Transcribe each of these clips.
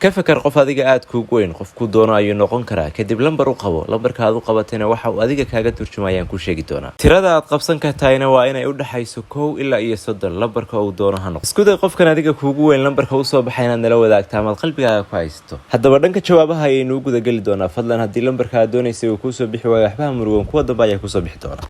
Ka fakar qof adiga aad kuugu weyn. Qofkuu doono ayuu noqon karaa. Kadib lambar u qabo. Lambarka aad u qabatayna waxa uu adiga kaaga turjumayaan ku sheegi doonaa. Tirada aad qabsan kartahayna waa inay u dhexayso 1 ilaa iyo 30. Lambarka uu doono ha noqo. Isku day qofkan adiga kuugu weyn lambarka usoo baxay inaad nala wadaagta amaad qalbigaaga ku haysato. Haddaba dhanka jawaabaha ayaynuu gudageli doonaa. Fadlan, haddii lambarka aad doonaysay uu kuusoo bixi waayo, waxbaha murugan, kuwa dambe ayaa kusoo bixi doona.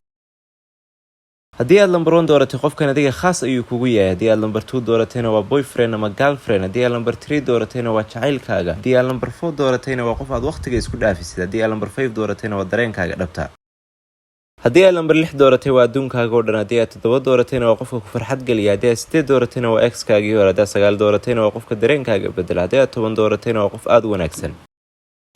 Haddii aad lambar 1 dooratay, qofkan adiga khaas ayuu kugu yahay. Haddii aad lambar 2 dooratayna, waa boyfriend ama girlfriend. Haddii aad lambar 3 dooratayna, waa jacaylkaaga. Haddii aad lambar 4 dooratayna, waa qof aad waqtiga isku dhaafisid. Haddii aad lambar 5 dooratayna, waa dareenkaaga dhabta. Haddii aad lambar 6 dooratay, waa adduunkaaga oo dhan. Haddii aad 7 dooratayna, waa qofka ku farxad geliya. Haddii aad 8 dooratayna, waa exkaagii hore. Haddii aad 9 dooratayna, waa qofka dareenkaaga bedela. Haddii aad 10 dooratayna, waa qof aada u wanaagsan.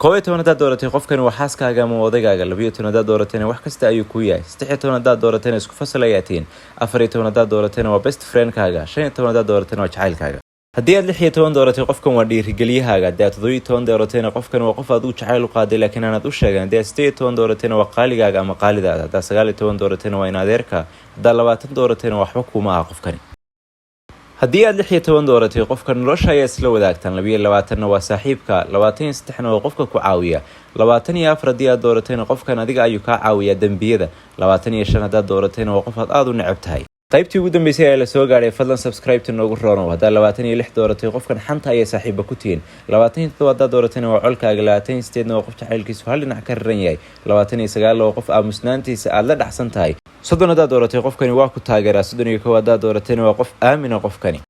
11 haddaad dooratay, qofkani waa xaaskaaga ama odaygaaga. 12 haddaad dooratayna, wax kasta ayuu kuu yahay. 13 haddaad dooratayna, isku fasal ayaa tihiin. 14 haddaad dooratayna, waa best friendkaaga. 15 haddaad dooratayna, waa jacaylkaaga. Haddii aad 16 dooratay, qofkan waa dhiirigeliyahaaga. Haddii aad 17 dooratayna, qofkan waa qof aad u jacayl u qaaday laakiin aanaad u sheegan. Haddii aad 18 dooratayna, waa qaaligaaga ama qaalidaada. Haddaad 19 dooratayna, waa in adeerka. Haddaad 20 dooratayna, waxba kuuma aha qofkani. Haddii aad 16 dooratay, qofka nolosha ayaa isla wadaagtaan. 22-na waa saaxiibka. 23-na waa qofka ku caawiya. 24 haddii aad dooratayna, qofkan adiga ayuu kaa caawiyaa dembiyada. 25 haddaad dooratayna, waa qof aad aada u necab tahay. Qaybtii ugu dambeysay ayaa la soo gaadhay. Fadlan subscribe-ta noogu roonow. Haddaad 26 dooratay, qofkan xanta ayay saaxiiba ku tihiin. 27 haddaad dooratayna, waa colkaaga. 28-na waa qof jacaylkiisu hal dhinac ka raran yahay. 29-na waa qof aamusnaantiisa aad la dhacsan tahay. 30 haddaad dooratay, qofkani waa ku taageeraa. 31 haddaad dooratayna, waa qof aamina qofkani.